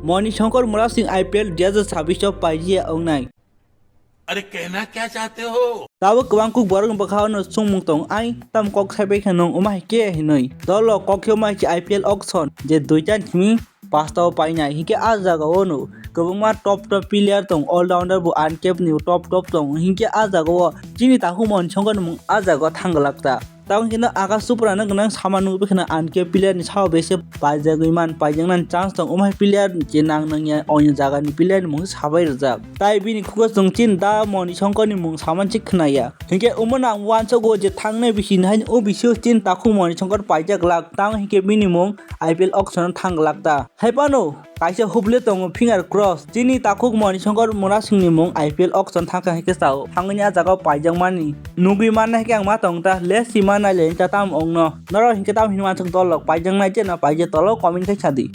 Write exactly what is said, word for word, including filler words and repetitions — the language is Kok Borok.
Moni Shankar Murasing I P L dui hazar chabbish o paijia wngnai. अरे कहना क्या चाहते हो? Tabuk kwbang kuk borok bwkha no chwngmung tong ai tam kok sai bai khe nung wma hai khe hinwi dolo kok khe wma hai I P L auction je duita ni simi pasta o painai hinkhe a jaga o no kwbangma top top player tong all rounder bo uncapped ni top top tong hinkhe a jaga o chini takhuk Moni Shankar ni mung a jaga o thang glak ta. Tamo khe no Akash Chopra no gwnang sama nugwi kheno uncapped player ni sao bese paijagwi man, paijaknani chance tong, omo hai player je nang nangya oini jaga ni player ni mung sabai rwjak. Tai bini khugo chwng chin da Moni Shankar ni mung saman chik khwnaya. Hinkhe omo nang uansago je thangnai bisi ni haino o bisio chin takhuk Moni Shankar paijak glak, tamo hinkhe bini mung I P L auction o thang glak ta. Hai phano kaisa hubli tongo finger cross. Chini takhuk Moni Shankar Murasing ni mung I P L auction thangkha hinkhe sao. Thangwi ni a jaga o paijak mani. Nugwi manna hinkhe ang ma tong ta. Let's see ma nailai ta tam ongno. Norok hinkhe tam hinwi uansuk dol rok paijak nai cheno paijak tolo comment khai sadi.